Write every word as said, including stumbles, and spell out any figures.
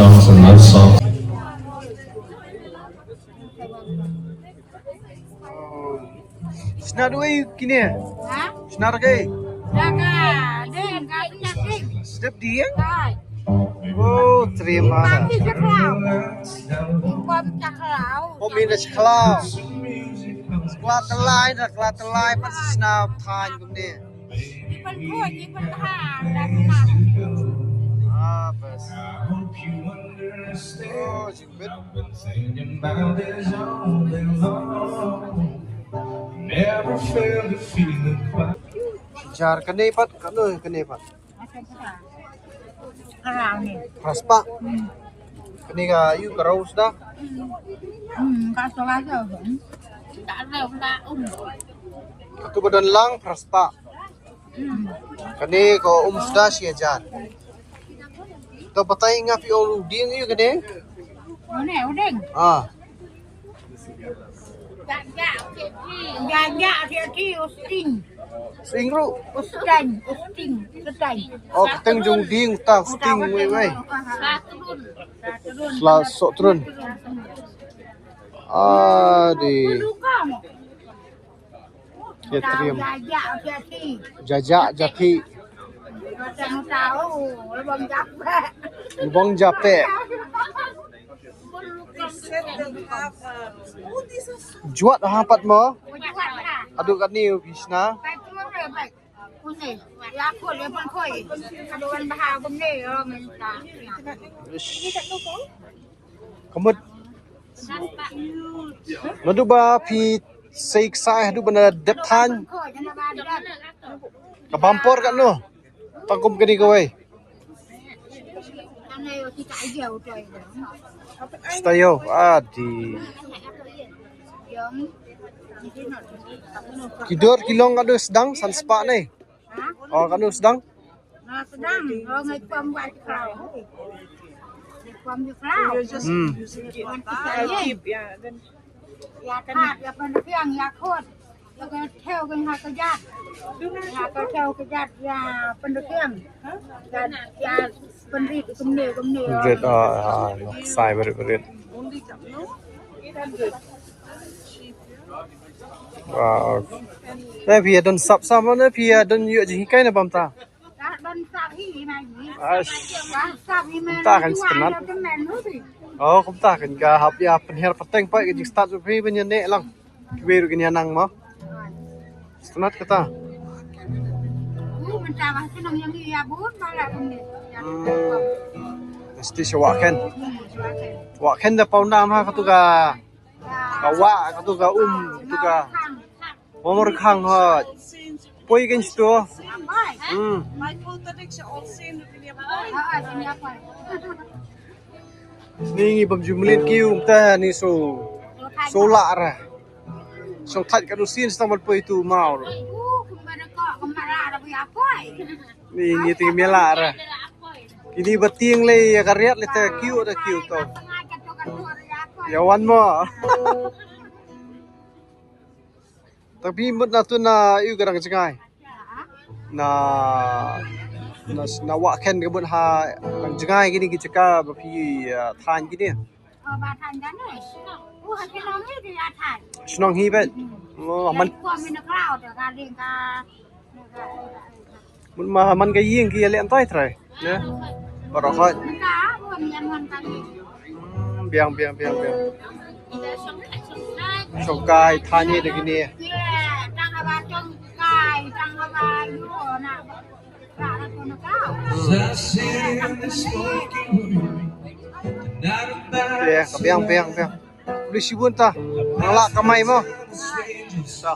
Songs and love songs. Shna dawei kine. Ha? Shna dawei. Daga, deng, ka pynjah deng. Step di ya? Hai. Oh, terima. Pam di jaklaw. Pam jaklaw. Oh, mina jaklaw. Kla telai, da kla telai, pat shna thain kumne. Ki pynkhot, ki pynbha, da kla. Ah, bas. Oh, Jar kane pat, kano kane pat? Karaw ni. Phra spah. Hmm. Kane ka yu karaw sda. Hmm, ka sola jo. Tak ada, tak um. Katu badan lang phra spah. Hmm. Kane ko um sda shi hajar. To batai nga phi ong u dieng yu kane? Une, u dieng. Ah. Jajak, jajak, jajak, u sting. Sting ru. U sting, u sting, sting. Oh, keteng jong dieng ta, u sting, wei, wei. Sla sok trun. Adi. Ke trim. Jajak, jajak, jajak. Lubang japek. Juat ha pat mo. Adu kat ni u Krishna. Ish. Kamut. Naduh ba phi sei ksai haduh ba na dep than. Ka bam por kat no. Tang kum kani kawei. Stayo, adi. Ki dur ki long ka dei sdang san spah ne. Oh, ka dei sdang. Sdang, oh, ngai pom wa kraw. Pom wa kraw. Hmm. Wan kita ye. Ya tat, ya pynrhiang, ya khot. Ya ka thew ka ha ka jat. Ya ka thew ka jat, ya pynrhiang. Ya, ya pynrit kumne, kumne. Pynrit, ah, ah, no. Sai pynrit, pynrit. Wow. Eh, phi don sap sam ne, phi don yu jinghikai ne bam ta. Ash. Kumta kan stunat. Oh, kumta kan ka hap ïa pynher pateng pat ka jingstad phi ban ïa ne lang. Kiwei ruh kin ïa nang mo. Stunat kata. Hmm. Mesti sha wah ken. Wah ken da paw nam ha katu ka. Ka wah, katu ka um, katu ka. Momor khang hot. Poi ken sto. Hmm. Ni ngi bam jumlit ki um ta ni so. So la ra. So thait ka du sin sta mal poi tu mau. Ni ngi ti mela ra. Kini ba tieng lei ïa ka riat lei ta kiu ta kiu to. Ïa wan mo. Tapi mut na tu na ïu ka dang jngai. Na, na, na wah ken ka mut ha dang jngai kini ki jaka ba phi, uh, than kini. Shnong hi bet. Oh, man. Mun ma man ka ïing ki ïa leh antai trai. Ne? Baroh hoi. Hmm, biang, biang, biang, biang. Shongkai thani de kini. Hmm. Ye, ka biang, biang, biang. Uli shibun ta. Nang lah kamai mo. Ta.